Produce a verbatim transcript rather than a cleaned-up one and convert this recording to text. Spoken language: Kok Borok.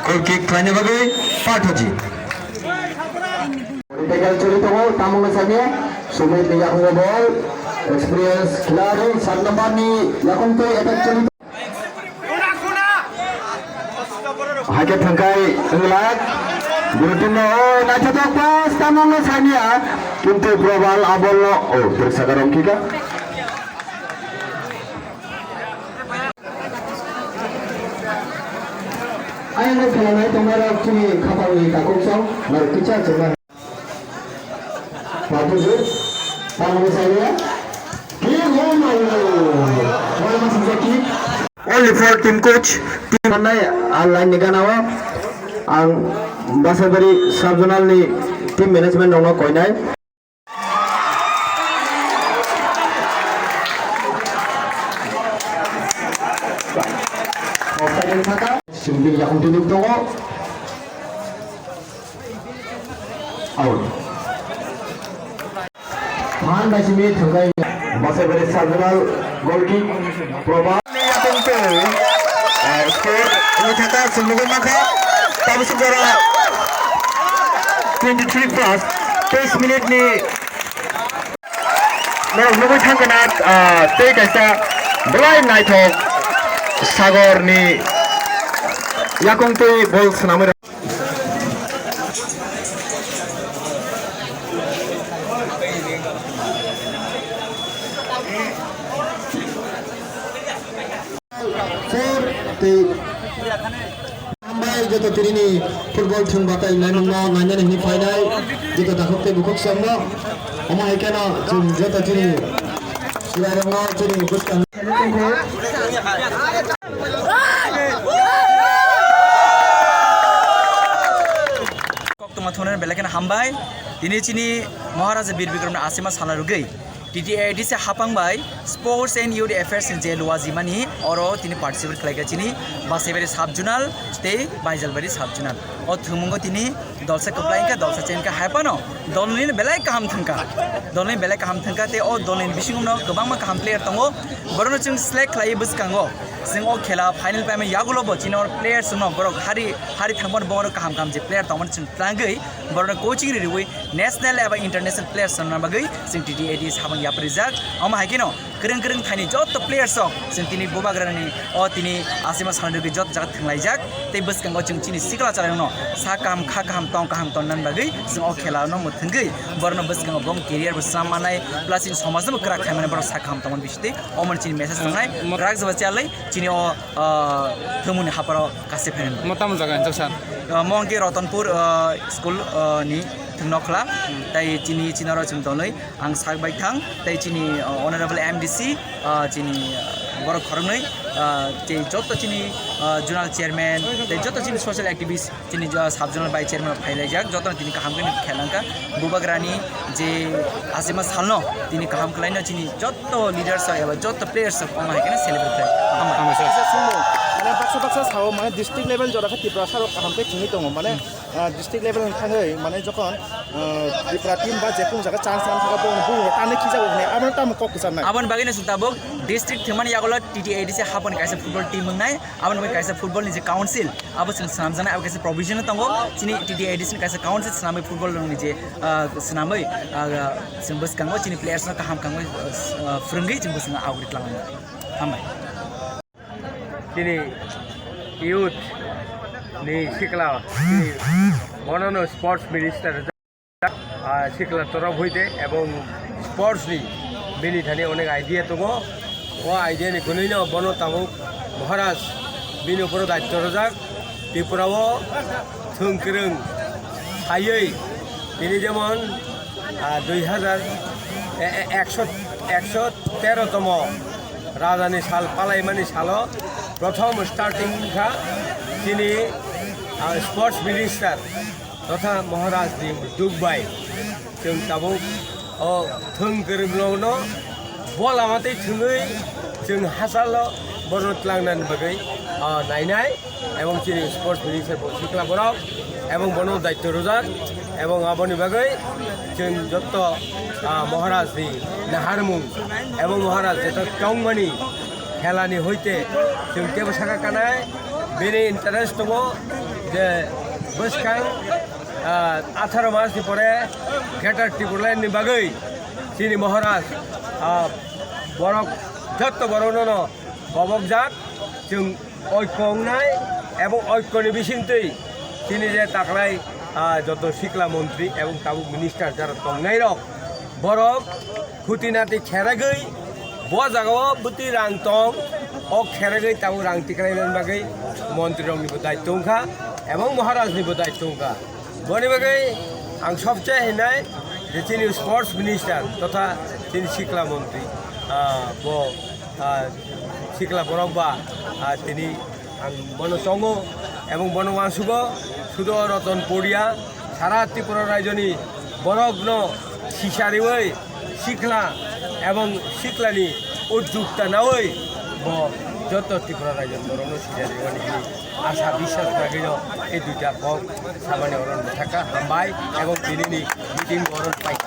Goal kick khlaina bagwi Parthoji. Tackle choli tongo, tamungno sanya. Sumit ni yakungo ball. Experience khilari, sat number ni yakung twi attack choli. Haikhe thangkai wngla. Guru team no, o naithotok pass, tamungno sanya. Kintu Probal a ball no, o, tersa karong kika. Ayang no khelai tongnai rok chini khapang ni takhuk song, nai kicha chuma. Babuji, tamni sanya. Kick, oh my God. Wala masuk kick. Only for team coach, team nai, a line ni gana o. Ang Basabari sub zonal ni team management rok no koinai. Offside wngkha. Simi yakung twi tongo. Out. Phan bai simi thangkai. Basai bai sub zonal goal kick. Proba. Yakung twi, eh, score wngwi thangkha, chwng nugwi mankha. Tabuk sukjora twenty-three plus, teis minute ni norok nugwi thangkha na, ah, tei kaisa belai naithok Sagor ni yakung twi bol swnamwi rw-, Four tei hambai joto tini ni football thwng batai naimung no nainani hwnwi phainai joto takhuk tei bukhuk songno. Omo hai kheno chwng joto chini chwrairokno chini bwskang. Koktwma thungnani belai kheno hambai. Tini chini Maharaja Bir Bikramni asima salna rwgwi T T A D C hapang bai Sports and Youth Affairs ni je luajimani oro tini participate khlaikha chini Basaibari sub zonal tei Baijalbari sub zonal. O thwngmungo tini dolsa kwplai wngkha, dolsa chen wngkha, hai phano dolni belai kaham thwngkha. Dolni belai kaham thwngkha tei o dolni bisingno kwbangma kaham player tongo. Borokno chwng select khlaiwi bwskango. Chwng o khela final paimani yagulo bo chini oro players no borok hari hari thangmani borok kaham kaham je player tongmani chwng tlangwi borokno coaching ri riwi national eba international players wngna bagwi chwng T T A D C hapang yapri rijak. Omo hai kheno kwrwng kwrwng thaini joto players rok chwng tini bubagrani o tini asima salni rwgwi joto jaga thwnglaijak. Tei bwskango chwng chini sikla chwrairokno sa kaham kha kaham tong kaham tonnani bagwi chwng o khela no mwthwngwi borokno bwskango bong career bo swnam manai plus chini somajno bo kwrak khai manai borok sa kaham tongmani bisingtwi omo chini message tongnai. Kwrak jeba chalai chini o, ah, thwngmungni haparo kase phainani. Mo tamo jaga hinjak sir? Ah, mo hwnkhe Ratanpur, ah, school, ah, ni thwngnokhla. Hmm. Tai chini, chini oro chwng tonwi ang sak bai thang. Tai chini, ah, honorable M D C, ah, chini, ah, borok khoroknwi, ah, tei joto chini, ah, zonal chairman, tei joto chini social activist, chini jo sub zonal bai chairman rok phailaijak, jotono tini kaham khe khela wngkha. Bubagrani je asima salno tini kaham khlaino chini joto leaders rok eba joto players rok omo hai kheno celebrate khlai. Hambai. Hambai sir. Kaisa sungmung, mane baksa baksa sao, mane district level jora khe Tiprasa rok kaham khe thwngwi tongo, mane, ah, district level thangwi, mane jokhon, ah, Tripura team ba jekung jaga chance nang kha bo, bo tamo khijago hwnwi, abo tamo kok kwcharnai. Aboni bagwino chwng tabuk district thwngmani yagulo T T A D C haponi kaisa football team wngnai. Aboni bagwi kaisa football ni je council, abo chwng swnamjaknai, abo kaisa provision tongo. Chini T T A D C ni kaisa council swnamwi football rokni je, ah, swnamwi, ah, chwng bwskango chini players no kaham kangwi, ah, s-, ah, phwrwngwi chwng bwskango aguri tlangnai. Hambai. Chini youth ni sikla, chini bonono sports minister. Ah, sikla torop hoite ebong sports ni bini thani onek idea tongo. O idea ni kwnwi no bono tabuk Maharaj bini uporo daityo rwjak. Tripura o thwng kwrwng saiwi tini jemon, ah, dui hajar, e, e, ekso, ekso tero tomo Raja ni sal palaimani salo prothom starting wngkha chini, ah, sports minister. Totha Maharaj ni duk bai chwng tabuk o thwng kwrwng rokno bo lama tei thwngwi chwng hachalo bono tlangnani bagwi, ah, nainai ebong chini sports minister bo sikla borok ebong bono daityo rwjak ebong aboni bagwi chwng jotto, ah, Maharaj ni naharmung ebong Maharaj jeto tongmani khelani hoite chwng tebo saka kanai. Bini interest tongo je bwskang, ah, atharo mas ni pore Greater Tipraland ni bagwi chini Maharaj, ah, borok jotto borokno no kobokjak, chwng oikko wngnai ebong oikko ni bisingtwi chini je taklai, ah, joto sikla montri ebong tabuk minister jara tongnai rok borok khuti nati kheragwi bo jagao bwtwi rang tong, o kheragwi tabuk rang tikraina bagwi montri rokni bo daitto wngkha ebong Maharaj ni bo daitto wngkha. Boni bagwi ang sobse hinai je chini sports minister totha chini sikla montri, ah, bo, ah, sikla borok ba, ah, tini ang bono chongo ebong bono uansugo sudo Roton Poria sara Tripura rajyoni borokno sisariwi sikla ebong siklani uddukta nawi bo joto Tripura rajyoni borokno sisariwi hini asa biswas bagwino ei duita kok samani oro bwthakha. Hambai ebong tinini meeting oro pai.